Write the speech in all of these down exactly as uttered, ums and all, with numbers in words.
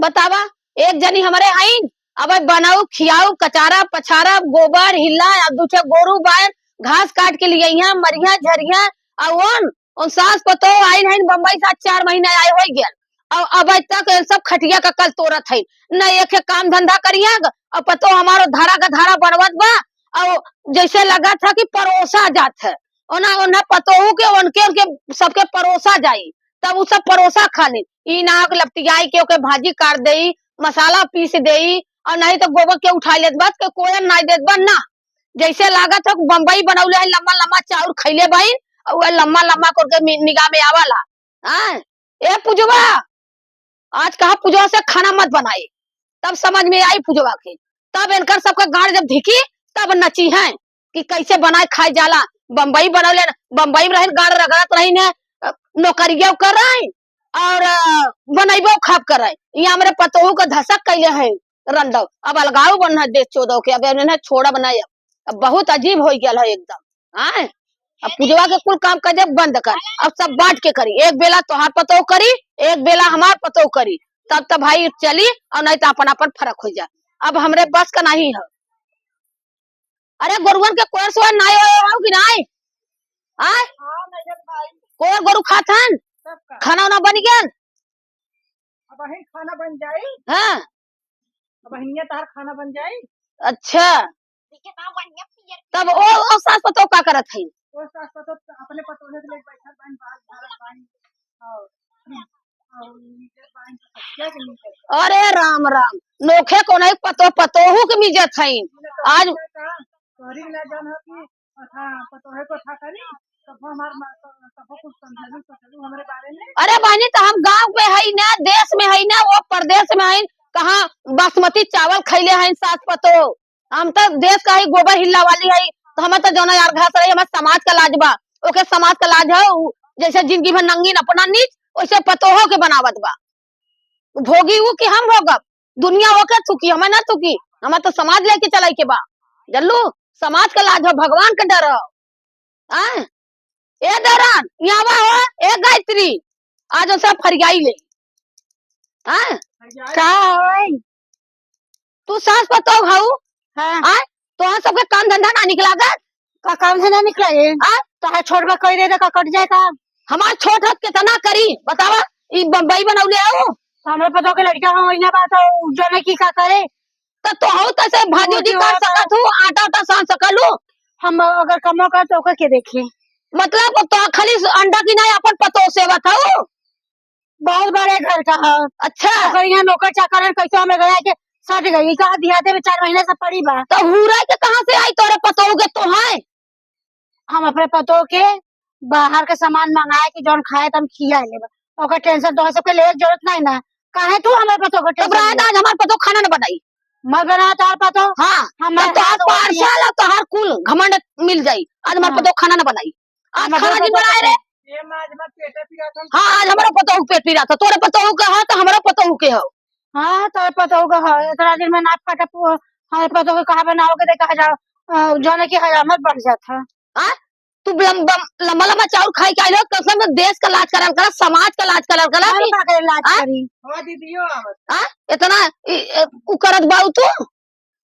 बतावा, एक जनी हमरे हईन, अब बनाऊ, खियाऊ, कचारा, पछारा, गोबर, हिल्ला, अब दूठे गोरू बायन, घास काट के लियइहैं, मरिहैं, झरिहैं, अउ ओन, ओन सास पतोह आइन हईन बम्बई से, आज चार महीना आए होइ गयल, अउ अब तक एन सब खटिया का कल तोरत हईन, न एक काम धंधा करिहैं, अउ पतोह हमारो धारा का धारा बनवत बा, अउ जैसे लगत है कि परोसा जात है, ओना, ओन्हा पतोहू के, ओनके, ओनके सबके परोसा जाई, तब उ सब परोसा खा लेन। ई ना हो कि लपटियाई के ओके भाजी काट देई, मसाला पीस देई, अउ नहीं तो गोबर के उठा लेत बा, के कोयन नाई देत बा, ना। जैसे लागत है बम्बई बनौले है, लम्बा लम्बा चाउर खैले बाइन, अउ वह लम्बा लम्बा करके मि-, निगाह में आवाला। हाँ, ए पुजवा, आज कहा पुजवा से खाना मत बनाए, तब समझ में आई पुजवा के, तब इनकर सबका गाड़ जब धिकी, तब नचिहैं कि कैसे बनाए खाए जाला। बम्बई बनौले न, बम्बई में रहिन, गाड़ रगड़त रहिन है, अ, नौकरियो कर रहे और, अ, बनैबो खाब कर रहे। ये हमरे पतोहू का धसक कैले है रंदौ। अब अलगाऊ बनना देश चोदौ के, अब इन्हें छोड़ब नहीं। अब, अब बहुत अजीब हो गया है एकदम। हाँ, अब पूजवा के कुल काम काज बंद कर, अब सब बांट के करी, एक बेला तोहार पतोह करी, एक बेला हमार पतोह करी, तब तो भाई चली, और नहीं तो अपन अपन फर्क हो जाए। अब हमरे बस का नहीं है। अरे गोरुअन के कोयर सोयर नाई हो, हो कि नाई? आय? हाँ, नहीं है भाई। कोयर गोरू खात हन? तब का? खाना उना बन गया? अब वही खाना बन जाई। हाँ। अब हियां तहार खाना बन जाई। अच्छा। तब ओ, ओ सास पतोह का करत है? ओ सास पतोह त अपने पतोहे के लेके बैठल बाइन, बाल झाड़त बाइन। और, और नीचे बाइन तो सब्जिया के नीचे। अरे राम राम, नोखे को नहीं पतो, पतोहू के मिजत है। आज तोहरी ना जान हो कि अच्छा, पतोहे को अच्छा करी, तब हमार मा-, तब कुछ समझलू, सोचलू हमरे बारे में। अरे बहनी, तो हम गांव में हई ना, देश में हई ना, वो परदेश में हई, कहाँ बासमती चावल खैले हई सास पतोह? हम तो देश का हई, गोबर हिल्ला वाली हई, तो हमें तो जौना यार घास रही, हमार समाज का लाज बा, ओके समाज का लाज है, उ जैसे जिंदगी भर नंगी अपना नीच, वैसे पतोहो के बनावत बा। भोगी उ कि हम भोगब? दुनिया ओके थूकी, हमें ना थूकी। हमें तो समाज लेके चले के बा, जल्लू। समाज का लाज हो, भगवान का डर हो। आय? ए दौरान, यहाँ आवा हो, ए गायत्री, आज हम सब फरियाई ले। आय? का होई? तू सास पतोह हऊ? हाँ। आय? तोहन सबके काम धंधा ना निकला कर? का काम धंधा निकला है? आय? तोहार छोट बा कह दे तो का कट जाए का? हमार छोट हत कितना करी, बतावा? ई बम्बई बनौले हऊ? हमरे पतोह के लड़का हो, इन्हें बात हो, जाने की का करे? त तोहू तैसे भाजी उजी काट सकत हू, आटा उटा सान सकलू? हम अगर कमो कर तो ओकर के देखी? मतलब तो खाली अंडा की नहीं, अपन पतोह सेवत हऊ? बहुत बड़े घर का है। अच्छा। ओकर यहाँ नौकर चाकर है, कैसे हमें गया के सट गई, कहा दिया दे, चार महीने से पड़ी बा। तो हुरे के कहाँ से आई तोरे पतोह के तो है? हम अपने पतोह के बाहर के सामान मंगाए के जौन खाए त हम खिया लेब। ओकर tension तोहर सबके लेवे के जरूरत नहीं ना। काहे तू हमरे पतोह के तो tension बुराए लेबे? आज हमार पतोह खाना न बनाई। मत बना तोहर पतोह। हाँ, हम तो तोहर पार्सल और तोहर कुल घमंड मिल जाई। आज हमार हाँ। पतोह खाना न बनाई। आज हमार खाना नहीं पतोह बनाए रे। ये माँ, आज हमार पेटे पिरात हन। हाँ, आज हमारा पतोह पेट पिरात है। तोरे पतोह के है तो हमारा पतोह के हो। हाँ, तोरे पतोह के है। इतना दिन में नाक काटा पु-, हमारे पतोह के कहा बनाओ के देखा जाओ, अ, जाने की हजामत बढ़ जात है। हाँ? तू लम-, बम-, लम्बा लम्बा चाउर खाई के आइल हो, कम से कम देश का लाज करल करा, समाज का लाज करल करा हम कि, का करे लाज हाँ? करी? हाँ, दीदियो आवत। हाँ? इतना इ-, इ-, उ करत बाऊ तू?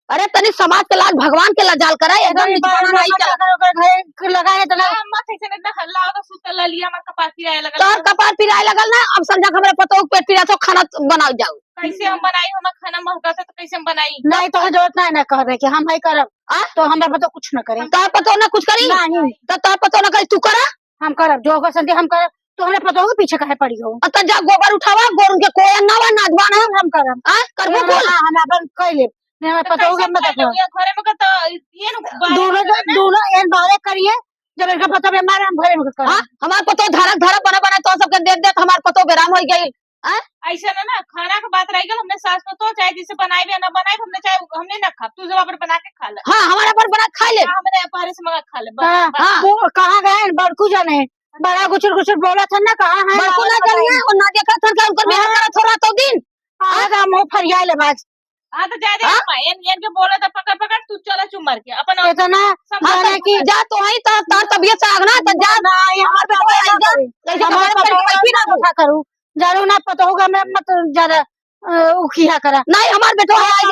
अरे तनी समाज के लाज, भगवान के लाजाल करा, एकदम एकदम नीच बाहर बना नहीं नौकर चला। चाकर ओकर घरे लगा है इतना। हाँ, मत ऐसे इतना हल्ला होता, सुतल ललिया हमार कपार पिराए लगल। तोहर कपार पिराए लगल ना, अब समझा हमरे पतोह के पेट पिरात हो, खाना बनाओ जाओ। कैसे हम बनाई, हमार खाना महकत है तो कैसे हम बनाई? नहीं, तोहर जरूरत नहीं ना कह रहे कि हम है करब। आ? तो हमरा पतोह कुछ न करे। तोहर पतोह ना कुछ करी? नहीं। तो तोहर पतोह ना करी, तू करा? हम करब, जो होगा समझे हम करब। तो हमरा पतोह के पीछे काहे पड़ी हो? अब तो जा गोबर उठावा, गोर उनके कोई ना बा, नादवा ना। हम, हम करब। आ? करबो हम, कुल? हाँ, हम अपन कर लेब। नहीं, हमरा तो पतोह के कैसे मत खाई देखो। लोग? ये घरे में का तो ये न बाहर दोनों, में ना। दोनों एन बाहरे करिए, जब इनका पतोह बीमार है, हम घरे में करब। हाँ? हमार पतोह धरक धरक बना बना तो सबके देख देख हमार पतोह बेराम हो गई। हाँ? ऐसे ना, ना, खाना के बात रह गई, हमने सास पतोह चाहे जैसे बनाए भी ना बनाए, हमने चाहे, हमने ना खाब, तू सब अपन बना के खा ले। हाँ, हमारा अपन बना के खा ले। हाँ, हमने बाहर से मंगा के खा ले, बस, हाँ, बस। हाँ। वो कहाँ गए हैं? बड़कू जाने। बड़ा गुचुर गुचुर बोला था ना, कहाँ है? बड़कू ना जानिए, वो ना देखा था कि उनकर मेहर हाँ। करत हो रहा तो दिन। हाँ, तो हम वो फरियाए ले बाज। हाँ, तो जाए दे, हाँ? अम्मा, एन, एन के बोला था, पकड़, पकड़, तू चला चुप मार के, अपन इतना समझा जाने कर की जा तो आई, तो तार तबीयत से आगना, तो जा, ना, ये हमार हमार बेटा पतोह आई ना जा, करे। जैसे हमार हमारे पतोह पतोह ना ना करू। करू। जानू ना पतोह का मैं मत ज्यादा अ, उ किया करा। नहीं, हमार बेटवा है, आज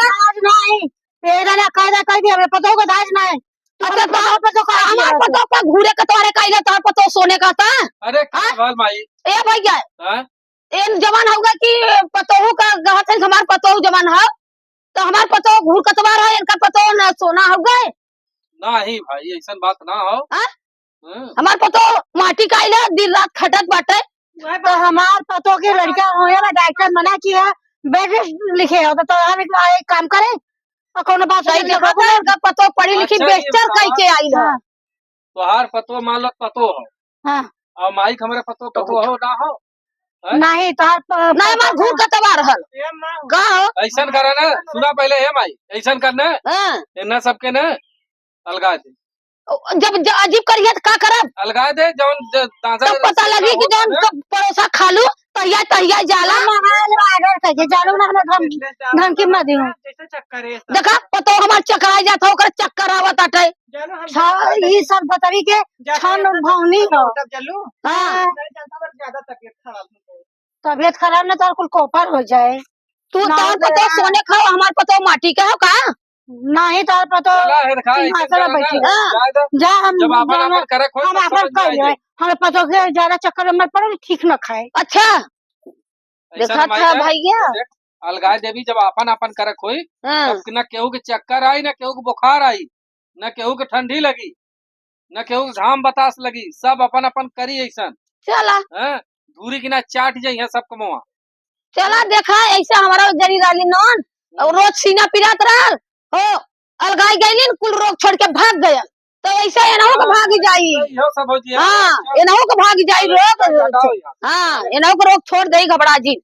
आज नहीं। ये ना कायदा कर दिया, हमरे पतोह को दाज नहीं। अच्छा, तो हमार पतोह का हमार पतोह का घूरे कतवारे का आइला, तोहर पतोह सोने का था? अरे, का हाँ? भल माई? ए भैया, हाँ? एन जवान होगा कि पतोहू का गहत है, हमार पतोहू जवान है, तो हमार पतोह घूर कतवार है, इनका पतोह ना सोना हो गए। नहीं भाई, ऐसन बात ना हो। हाँ? हाँ। हमार पतोह माटी का आइला, दिन रात खटत बाटे। तो हमार पतोह के लड़का होए ला डॉक्टर मना किया, बेड रेस्ट लिखे हो, तो तोहर एक, एक काम करे, और कोनो बात सही नहीं देखा देखो। था, इनका पतोह पढ़ी लिखी अच्छा, ये बेस्टर बताओ। कई के आइल है। हाँ। तोहार पतोह मान लो पतोह हो। हाँ। और माई के हमरे पतोह, पतोह हो ना हो? हैं? नहीं, तोहार प-, नहीं, हमार घूर कतवार हल। का हो? ऐसन करे ना, सुना पहले, हे माई, ऐसन करना, हाँ। इन्ना सबके ना अलगा दे। जब ज-, अजीब करिए तो का करब? अलगा दे, जौन ज-, दादा तब पता लगी कि जौन कब परोसा खालू, तहिया, तहिया जाला। हम हमारे order करके जानू ना, हमें धम-, धमकी मत दियो। जैसे चक्कर है, देखा, पतोह हमार चक्कर आ जाता, ओकर चक्कर आवत आटे। जानू हम सा-, ई सब बतरी के जा, छन जा, भौनी हो। तब चलू। हाँ। नहीं जानता, बस ज्यादा तबीयत खराब हो गई। तबीयत खराब ना, तो कुल कोपर हो जाए। तू ना तोहर दे पतोह यार। सोने खाओ, हमार पतोह माटी के हो का? नहीं, तोहर पतोह चला, है, देखा, सिंहासन ऐसे में चला बैठी ना, है। जा दे। जा, हम जब आपन, जाना, आपन करे, खोल हम तो आपन समझ कर जाए। लेवे। हमारे पतोह के ज्यादा चक्कर में मत पड़ो, ठीक ना खाए। अच्छा। ऐसा देखा ना था माई है। भैया। देख, अलगाए देवी जब आपन, आपन करक होई, हाँ। तब ना केहू के चक्कर आई, ना केहू के बुखार आई, ना केहू के ठंडी लगी, ना केहू के घाम बतास लगी, सब अपन, अपन करी ऐसन। चला। हैं? धूरी की ना चाट जाई है सब कमवा। चला देखा, ऐसे हमारा जरी रहली नौन, और रोज सीना पिरात रहल, हो, अलगाई गईलिन, कुल रोग छोड़ के भाग गयल। तो ऐसे एनहू के हाँ, भाग जाई। तो इहो सब हो जिया। हाँ, एनहू के भाग जाई अरे, रोग। ज्यादा हो गया। हाँ, एनहू के रोग छोड़ देई, घबरा जी।